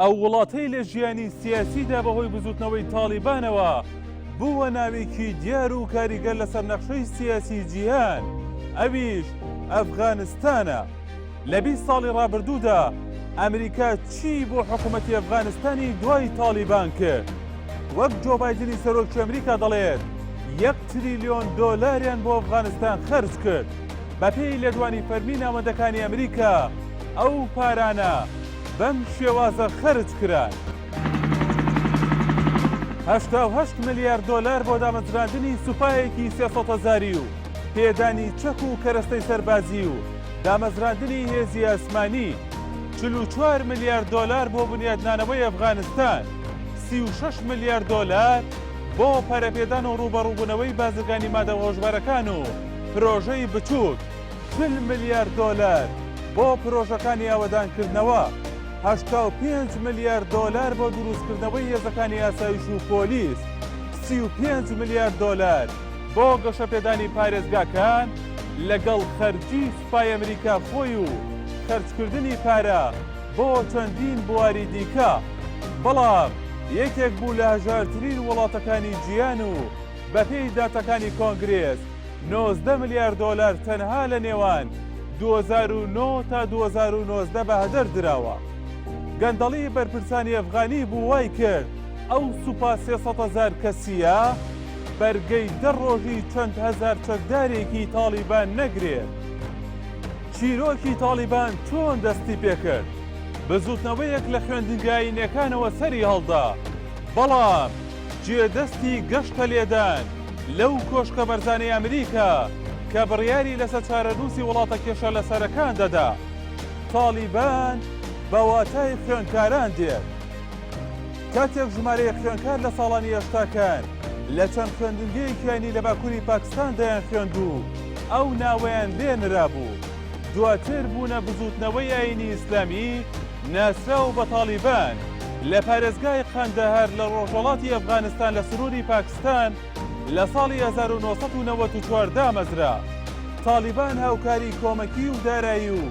ئەو وڵاتەی لە ژیانی سیاسیدا بەهۆی بزوتنەوەی تاڵیبانەوە بووە ناوێکی دیار و کاریگەر لەسەر نەخشەی سیاسی جیهان، ئەویش ئەفغانستانە. لە 20 ساڵی ڕابردوودا ئەمریکا چی بۆ حکوومەتی ئەفغانستانی دوای تاڵیبان کرد؟ وەک جۆ بایدنی سەرۆکی ئەمریکا دەڵێت، یەک تریلیۆن دۆلاریان بۆ ئەفغانستان خەرج کرد. بەپێی لێدوانی فەرمی ناوەندەکانی ئەمریکا، ئەو پارانە بەم شێوازە خەرج کران. 88 ملیار دۆلار بۆ دامەزراندنی سوپایەکی 300 هەزاری و پێدانی چەک و کەرەستەی سەربازی و دامەزراندنی هێزی ئاسمانی، 44 ملیار دۆلار بۆ بنیادنانەوەی ئەفغانستان، 36 ملیار دۆلار بۆ پەرەپێدان و ڕووبەڕووبوونەوەی بازرگانی مادە هۆشبەرەکان و پرۆژەی بچووک، 40 ملیار دۆلار بۆ پرۆژەکانی ئاوەدانکردنەوە، 85 ملیار دۆلار بۆ دروستکردنەوەی هێزەکانی ئاسایش و پۆلیس، 35 ملیار دۆلار بۆ گەشەپێدانی پارێزگاکان لەگەڵ خەرجی سوپای ئەمریکا خۆی و خەرجکردنی پارە بۆ چەندین بواری دیکە. بەڵام یەکێک بوو لە هەژارترین وڵاتەکانی جیهان و بەپێی داتاکانی کۆنگرێس 19 ملیار دۆلار تەنها لە نێوان 2009 تا 2019 بە هەدەر دراوە. گەندەڵی بەرپرسانی ئەفغانی بوو وای کرد ئەو سوپا 300 هەزار کەسییە بەرگەی دە ڕۆژی چەند هەزار چەکدارێکی تاڵیبان نەگرێت. چیرۆکی تاڵیبان چۆن دەستی پێکرد؟ بزووتنەوەیەک لە خوێندنگە ئایینیەکانەوە سەری هەڵدا، بەڵام جێدەستی گەشتە لێدان لەو کۆشکە بەرزانەی ئەمریکا کە بڕیاری لەسەر چارەنووسی وڵاتە کێشە لەسەرەکان دەدا. تاڵیبان بە واتای خوێندکاران دێت. کاتێک ژمارەیەک خوێندکار لە ساڵانی هەشتاکان لە چەند خوێندنگەیەکی ئاینی لە باکووری پاکستان دەیانخوێند و ئەو ناوەیان لێ نرابوو، دواتر بوونە بزووتنەوەی ئایینی ئیسلامی ناسراو بە تاڵیبان لە پارێزگای قەندەهار لە ڕۆژهەڵاتی ئەفغانستان لە سنووری پاکستان لە ساڵی 1994 دامەزرا. تاڵیبان هاوکاری کۆمەکی و دارایی و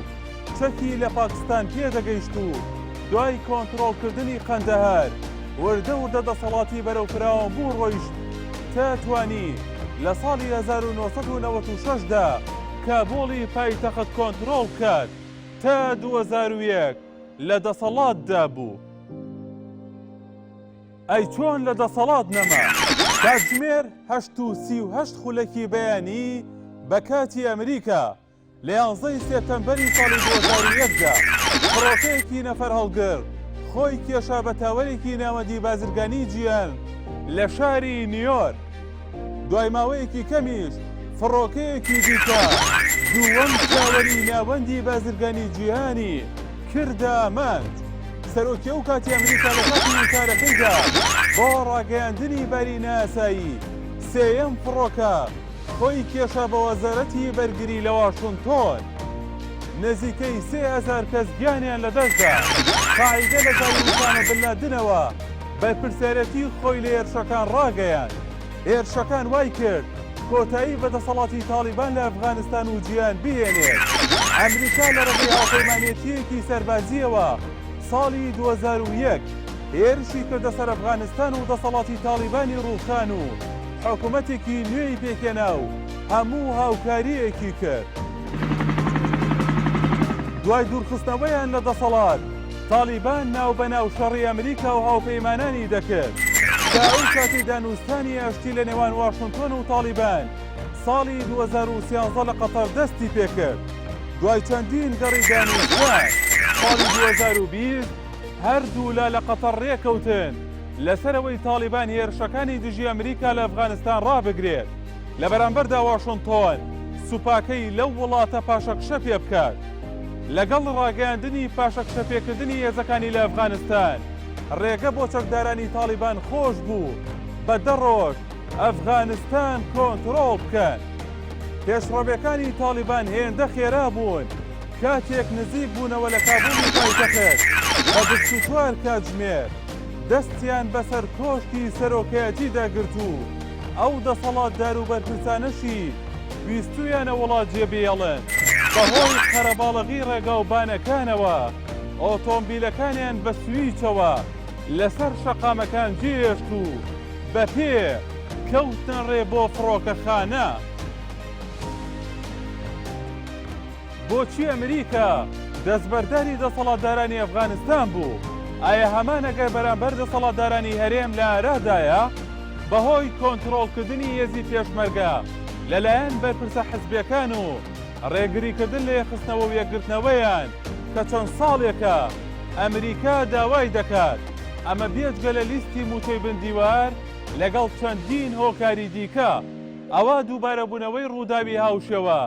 چەکی لە پاکستان پێدەگەیشت و دوای کۆنترۆڵکردنی قەندەهار وردە وردە دەسەڵاتی بەرەو فراوانبوون ڕۆیشت تا توانی لە ساڵی 1996 دا کابوڵی پایتەخت کۆنترۆڵ بکات تا 2001 لە دەسەڵاتدا بوو. ئەی چۆن لە دەسەڵات نەما؟ کاتژمێر 8:38 خولەکی بەیانی بە کاتی ئەمریکا، لە یانزەی سێپتەمبەری ساڵی 2001 دا فڕۆکەیەکی نەفەرهەڵگر خۆی کێشا بە تاوەرێکی ناوەندی بازرگانی جیهان لە شاری نیویۆرک. دوای ماوەیەکی کەمیش فڕۆکەیەکی دیکە دووەم تاوەری ناوەندی بازرگانی جیهانی کردە ئامانج. سەرۆکی ئەو کاتی ئەمریکا لە کاتی وتارەکەیدا بۆ ڕاگەیاندنی باری نائاسایی سێیەم فڕۆکە خۆی کێشا بە وەزارەتی بەرگری لە واشنتۆن. نزیکەی 3000 کەس گیانیان لەدەستدا. قاعیدە لە زاری ئوسامە بن لادنەوە بەرپرسیارێتی خۆی لە هێرشەکان ڕاگەیاند. هێرشەکان وای کرد کۆتایی بە دەسەڵاتی تاڵیبان لە ئەفغانستان و جیهان بهێنێت. ئەمریکا لە ڕێگەی هاوپەیمانێتییەکی سەربازییەوە ساڵی 2001 هێرشی کردە سەر ئەفغانستان و دەسەڵاتی تاڵیبانی ڕووخان و حکومەتێکی نوێی پێکهێنا و هەموو هاوکارییەکی کرد. دوای دوورخستنەوەیان لە دەسەڵات، تاڵیبان ناوبەناو شەڕی ئەمریکا و هاوپەیمانانی دەکرد. تا ئەو کاتەی دانوستانی ئاشتی لە نێوان واشنتۆن و تاڵیبان ساڵی 2013 لە قەتەر دەستی پێکرد. دوای چەندین گەڕی دانوستان، ساڵی 2020 هەردوولا لە قەتەر رێکەوتن لەسەر ئەوەی تاڵیبان هێرشەکانی دژی ئەمریکا لە ئەفغانستان رابگرێت. لە بەرامبەردا واشنتۆن سوپاکەی لەو وڵاتە پاشەکشە پێبکات. لەگەڵ ڕاگەیاندنی پاشەکشەپێکردنی هێزەکانی لە ئەفغانستان، ڕێگە بۆ چەکدارانی تاڵیبان خۆش بوو بە دە ڕۆژ ئەفغانستان کۆنترۆڵ بکەن. پێشڕەویەکانی تاڵیبان هێندە خێرا بوون، کاتێک نزیک بوونەوە لە کابولی پایتەخت بە 24 کاتژمێر دەستیان بەسەر کۆشکی سەرۆکایەتیدا گرت و ئەو دەسەڵاتدار و بەرپرسانەشی ویستویانە وڵات جێبێڵن بەهۆی قەرەباڵغی ڕێگاوبانەکانەوە. ئۆتۆمبیلەکانیان بە سویچەوە لەسەر شەقامەکان جێهێشت و بە پێ کەوتنە ڕێ بۆ فڕۆکەخانە. بۆچی ئەمریکا دەستبەرداری دەسەڵاتدارانی ئەفغانستان بوو؟ ئایا هەمان ئەگەر بەرامبەر دەسەڵاتدارانی هەرێم لە ئارادایە؟ بەهۆی کۆنترۆڵکردنی هێزی پێشمەرگە لەلایەن بەرپرسە حزبیەکان و ڕێگریکردن لە یەکخستنەوە و یەکگرتنەوەیان کە چەند ساڵێکە ئەمریکا داوای دەکات، ئەمە بێجگە لە لیستی مووچەی بن دیوار لەگەڵ چەندین هۆکاری دیکە، ئەوا دووبارەبوونەوەی ڕووداوی هاوشێوە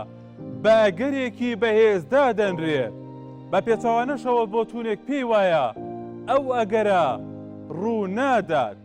بە ئەگەرێکی بەهێز دادەنرێت، بە پێچەوانەشەوە بۆچوونێک پێی وایە ئەو ئەگەرە ڕوو نادات.